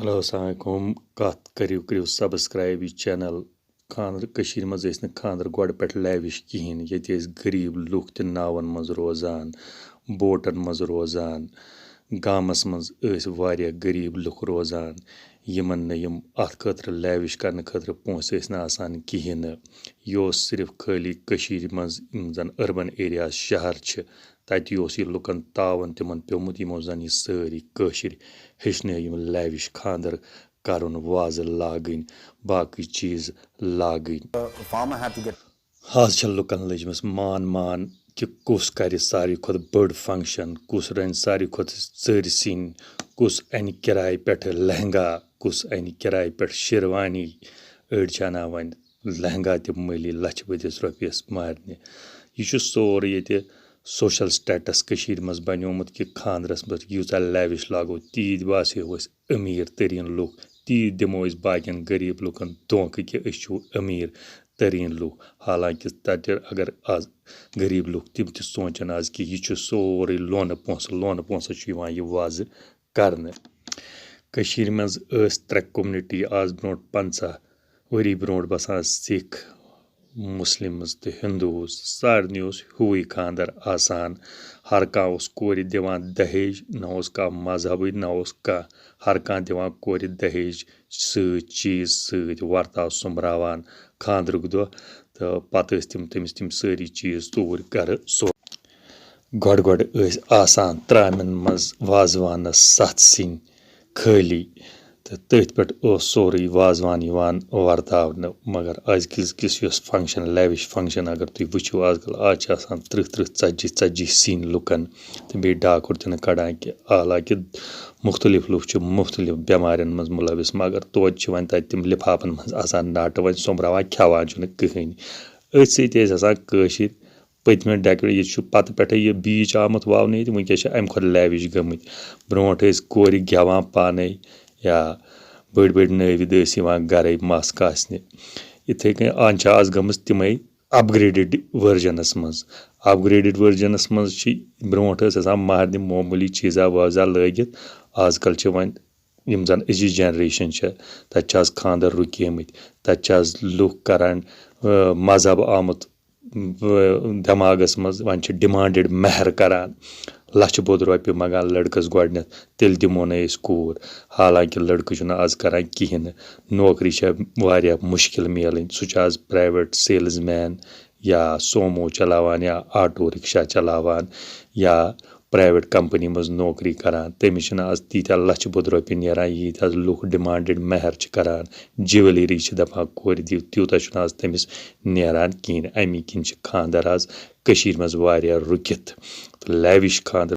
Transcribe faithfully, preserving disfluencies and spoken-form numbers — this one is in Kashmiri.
ہیلو، السلام علیکم۔ کتھ کٔرِو، کٔرِو subscribe یہِ channel۔ خانٛدر، کٔشیٖرِ منٛز ٲسۍ نہٕ خانٛدر گۄڈٕ پٮ۪ٹھ lavish کِہیٖنۍ۔ ییٚتہِ ٲسۍ غریٖب لُکھ تہِ ناوَن منٛز روزان، بوٹَن منٛز روزان۔ گامَس منٛز ٲسۍ واریاہ غریٖب لُکھ روزان، یِمَن نہٕ یِم اَتھ خٲطرٕ lavish کرنہٕ خٲطرٕ پونٛسہٕ ٲسۍ نہٕ آسان کِہیٖنۍ نہٕ۔ یہِ اوس صرف خٲلی کٔشیٖرِ منٛز، یِم زَن urban areas، شہر چھِ، تَتہِ اوس یہِ لُکَن تعاوُن تِمَن پیوٚمُت، یِمو زَن یہِ سٲری کٲشِرۍ ہیٚچھنٲے یِم lavish خانٛدر کرُن، وازٕ لاگٕنۍ، باقٕے چیٖز لاگٕنۍ۔ Farmer had to get آز چھےٚ لُکن لٔجمٕژ مان مان کہِ کُس کرِ ساروی کھۄتہٕ بٔڑ function، کُس رَنہِ ساروی کھۄتہٕ ژٔرۍ سِنۍ، کُس اَنہِ کِرایہِ پٮ۪ٹھ لہنگا، کُس اَنہِ کِرایہِ پٮ۪ٹھ شیروانی۔ أڑۍ چھِ اَنان وۄنۍ لہنگا تہِ مٔلی لَچھِ بٔدِس رۄپیَس مَہرنہِ۔ یہِ چھُ سورُے ییٚتہِ social status کٔشیٖرِ منٛز بنیومُت کہِ خانٛدرَس منٛز یوٗتاہ lavish لاگو، تیٖتۍ باسیو أسۍ أمیٖر تریٖن لُکھ، تیٖتۍ دِمو أسۍ باقین غریٖب لُکن دھونٛکہٕ کہِ أسۍ چھِو أمیٖر تریٖن لُکھ۔ حالانکہِ تتہِ اگر آز غریٖب لُکھ تِم تہِ سونٛچن آز کہِ یہِ چھُ سورُے لونہٕ پونٛسہٕ، لونہٕ پونٛسہٕ چھُ یِوان یہِ وازٕ کرنہٕ۔ کٔشیٖرِ منٛز ٲسۍ ترٛےٚ community آز برونٛٹھ پنٛژاہ ؤری برونٛٹھ بسان، سِکھ، Muslims تہٕ Hindus، سارنٕے اوس ہیُوُے خانٛدر آسان۔ ہر کانٛہہ اوس کورِ دِوان دہیج، نہ اوس کانٛہہ مذہبٕے، نہ اوس کانٛہہ، ہر کانٛہہ دِوان کورِ دہیج سۭتۍ، چیٖز سۭتۍ، ورتاو سوٚمبراوان خانٛدرُک دۄہ، تہٕ پتہٕ ٲسۍ تِم تٔمِس تِم سٲری چیٖز توٗرۍ گرٕ سو-، گۄڈٕ گۄڈٕ ٲسۍ آسان ترٛامٮ۪ن منٛز وازوانس ستھ سِنۍ خٲلی، تہٕ تٔتھۍ پٮ۪ٹھ اوس سورُے وازوان یِوان ورتاونہٕ۔ مگر أزکِس کِس یۄس function، lavish function اگر تُہۍ وٕچھِو، آز کل، آز چھِ آسان تٕرٛہ تٕرٛہ، ژتجی ژتجی سِنۍ لُکن، تہٕ بیٚیہِ ڈاکُر تہِ نہٕ کڑان کینٛہہ۔ حالانکہِ مُختٔلِف لُکھ چھِ مُختٔلِف بٮ۪مارٮ۪ن منٛز مُلوِث، مگر توتہِ چھِ وۄنۍ تَتہِ تِم لِفافن منٛز آسان نَٹہٕ، وۄنۍ سوٚمبراوان، کھٮ۪وان چھُنہٕ کٕہٕنۍ۔ أتھۍ سۭتۍ ٲسۍ آسان کٲشِرۍ پٔتمہِ decoration، یہِ چھُ پتہٕ پٮ۪ٹھے یہِ بیٖچ آمُت واونہٕ ییٚتہِ، وٕنکیٚس چھِ اَمہِ کھۄتہٕ lavish گٔمٕتۍ۔ برونٛٹھ ٲسۍ کورِ گٮ۪وان پانے یا بٔڑۍ بٔڑۍ نٲوِد ٲسۍ یِوان گرے مَس کاسنہِ۔ یِتھے کٔنۍ آز چھِ آز گٔمٕژ تِمے upgraded versionس منٛز۔ Upgraded versionس منٛز چھِ، برونٛٹھ ٲس آسان مہرنہِ معموٗلی چیٖزا وٲزا لٲگِتھ، آز کل چھِ وۄنۍ یِم زن أزِچ generation چھِ، تَتہِ چھِ آز خانٛدر رُکیمٕتۍ، تَتہِ چھِ آز لُکھ کران، آ، مذہب آمُت، آ، دٮ۪ماغس منٛز، وۄنۍ چھِ demanded مہر کران، لچھِ بوٚد رۄپیہِ منٛگان لڑکس گۄڈٕنٮ۪تھ، تیٚلہِ دِمو نہٕ أسۍ کوٗر۔ حالانکہِ لڑکہٕ چھُنہٕ آز کران کِہینۍ نہٕ، نوکری چھےٚ واریاہ مُشکِل میلٕنۍ، سُہ چھُ آز private salesman یا سومو چلاوان یا auto رکشا چلاوان یا private company منٛز نوکری کران، تٔمِس چھِنہٕ آز تیٖتیٛاہ لَچھِ بوٚد رۄپیہِ نیران، ییٖتیٛاہ لُکھ demanded مہر چھِ کران، jewellery چھِ دَپان کورِ دِیِو، تیوٗتاہ چھُنہٕ آز تٔمِس نیران کِہیٖنۍ۔ اَمی کِنۍ چھِ خانٛدر آز کٔشیٖرِ منٛز واریاہ رُکِتھ۔ تہٕ lavish خانٛدر